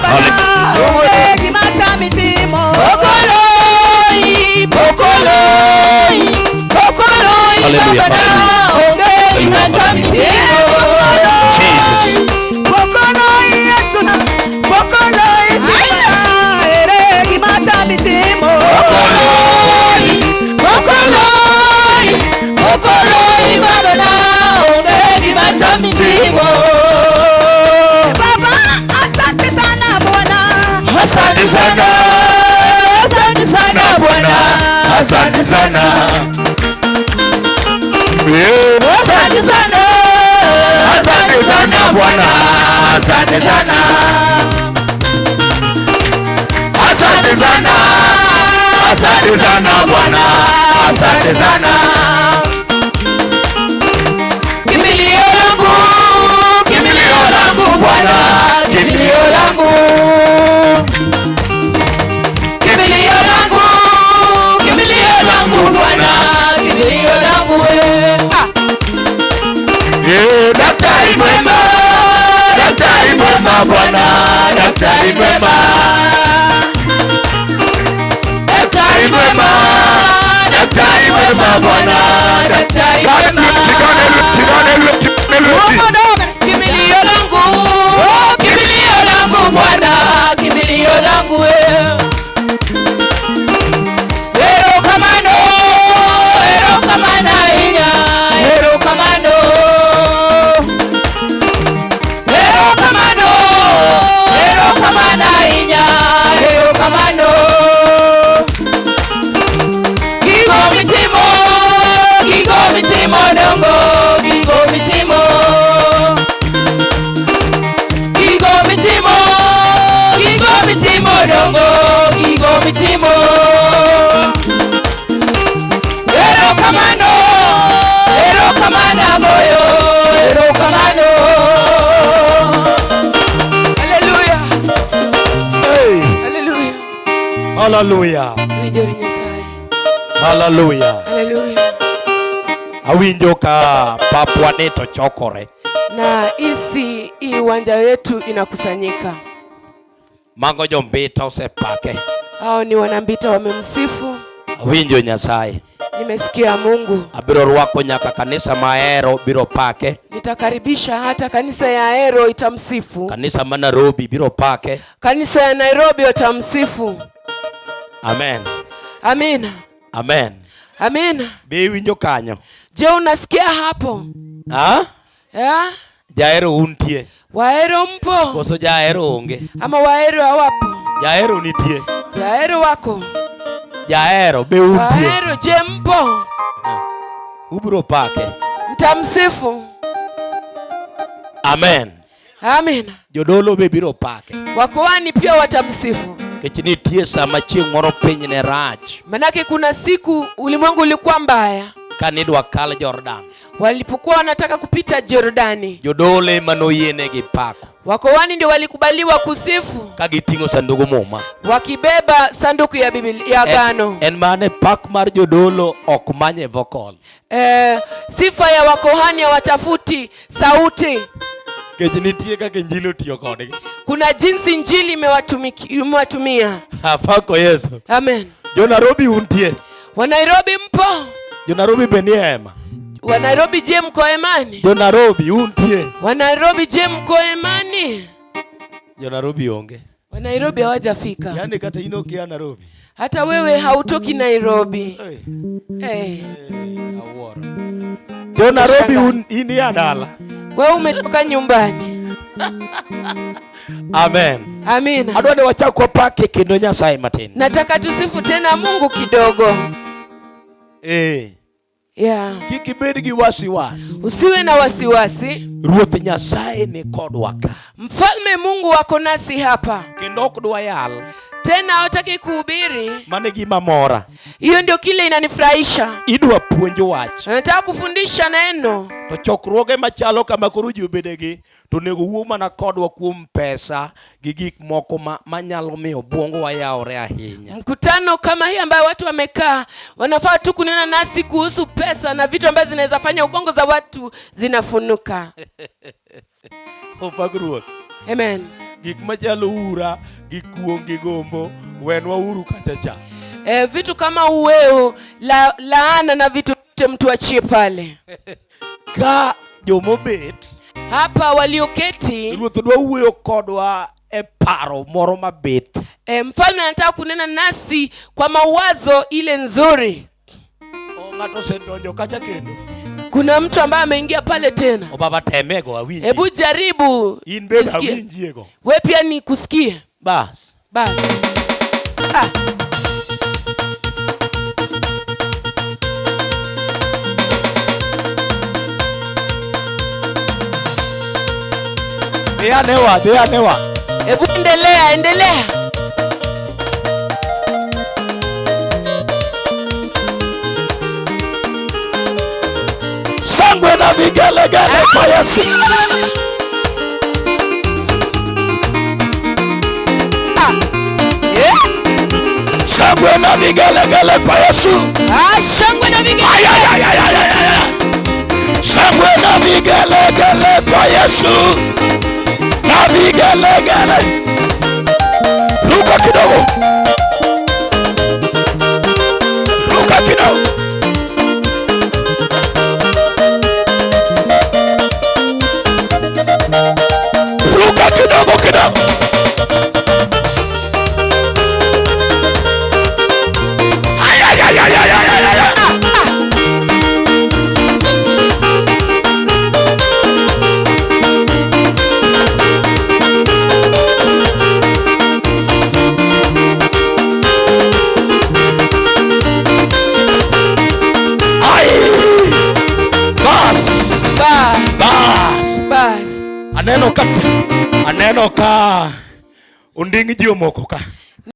Hallelujah. Onge gima tami timo. Pokoloi, pokoloi, pokoloi, Hallelujah, babana, onge gima tami timo. Jesus. Pokoloi Yesu na pokoloi simba ere gima tami timo. Pokoloi, pokoloi, pokoloi, babana, onge gima tami timo. Baba, asante sana Bwana. Asante sana, asante sana Bwana, asante sana. Yeah. Asante sana, asante sana Bwana, asante sana. Asante sana, asante sana Bwana, asante sana. Kimbilio langu, kimbilio langu Bwana, kimbilio langu. Kimbilio langu, kimbilio langu Bwana, kimbilio langu we. Ah. Yeah. Daktari mwema, daktari mwema Bwana, daktari mwema. Daktari mwema, daktari mwema Bwana, daktari mwema. Kimbilio langu, kimbilio langu Bwana, kimbilio langu we. Erokamano, erokamano ahinya, erokamano. Erokamano, erokamano ahinya, erokamano. Gigo mitimo, gigo mitimo dongo, gigo mitimo. Gigo mitimo, gigo mitimo dongo, gigo mitimo. Erokamano, erokamano agoyo, erokamano. Hallelujah. Hey. Hallelujah. Hallelujah. Winjori Nyasaye. Hallelujah. Hallelujah. Awinjo ka papwa ni to chokore. Na isi hii uwanja wetu inakusanyika. Mago jombita osepake. Hao ni wanambita wamemsifu. Awinjo Nyasaye. Nimesikia Mungu. Abiro rwako nyaka kanisa mahero biro pake. Nitakaribisha hata kanisa ya Ahero itamsifu. Kanisa ma Nairobi biro pake. Kanisa ya Nairobi watamsifu. Amen. Amina. Amen. Amina. Be iwinjo kanyo? Je, unasikia hapo? Ha? Yeah? Jahero untie. Waero mpo Koso jahero onge? Ama waero hawapo? Jahero nitie. Jaero wako. Jahero be untie. Waero je mpo? Ubiro pake. Mtamsifu. Amen. Amina. Jodolo be biro pake. Wakoani pia watamsifu. Nikech nitie sama chieng' moro piny ne rach. Manake kuna siku ulimwengu ulikuwa mbaya, Kanidwa kal Jordan. Walipokuwa wanataka kupita Jordani. Jodolo ema noyienegi pako. Wakoani ndio walikubaliwa kusifu Ka giting'o sandugu muma. Wakibeba sanduku ya Biblia ya agano. En mane pak mar jodolo ok manye vocal. Sifa ya wakohani hawatafuti sauti. Nikech nitie kaka injili otiyo kodgi. Kuna jinsi injili imewatumia. Apako Yesu. Amen. Jo Nairobi untie. Wa Nairobi mpo? Jo Nairobi be nie hema. Wa Nairobi je mko hemani? Jo Nairobi untie. Wa Nairobi je mko hemani? Jo Nairobi onge. Wa Nairobi hawajafika. Yaani kata in ok ia Nairobi. Hata wewe hautoki Nairobi. Hey. Hey. Hey, awuoro. Jo Nairobi un in ia dala. Wewe umetoka nyumbani. Amen. Amina. Adwa ni wachak wapake kendo Nyasaye matin. Nataka tusifu tena Mungu kidogo. Eh. Yeah. Kik ibed gi wasiwasi. Usiwe na wasiwasi. Ruoth Nyasaye ni kodwa ka. Mfalme Mungu wako nasi hapa. Kendo ok dwa yal. Tena hawataki kuhubiri. Mano e gima mora. Hiyo ndio kile inanifurahisha. Idwa puonj wach. Nataka kufundisha neno. To chokruoge machalo kama koro ji obedegi to onego wuo mana kodwa kuom pesa gi gik moko ma, manyalo miyo obwongowa yawore ahinya. Mkutano kama hii ambayo watu wamekaa wanafaa tu kunena nasi kuhusu pesa na vitu ambavyo zinaweza fanya ubongo za watu zinafunuka. Opak Ruoth. Amen. Gik machalo ura gi kuong' gi gombo wenwa uru kacha cha. Vitu kama uweo laana na vitu vyote mtu achie pale. Ka jomobet Hapa walioketi, ruoth dwa wuoyo kodwa e paro moro mabith. Mfalme anataka kunena nasi kwa mawazo ile nzuri. O ng'ato osedonjo kacha kendo. Kuna mtu ambaye ameingia pale tena. O baba temego awinji. Hebu jaribu In bende nisikie. awinjiego. We pia nikusikie. Bas. Basi. Ah. Dhi anewa, dhi anewa. Hebu endelea, endelea. Shangwe na vigelegele kwa Yesu. Ah. Eh? Shangwe na vigelegele kwa Yesu. Ah, shangwe na vigelegele. Ay, ay, ay, ay, ay, ay, ay. Shangwe na vigelegele kwa Yesu. Na vigelegele. Ruka kidogo. Ruka kidogo. Ruka kidogo kidogo. Ay, ay, ay, ay, ay, ay, ay, ay. Ai! Bas! Bas, Bas! bas. Aneno ka aneno ka onding ji omoko ka.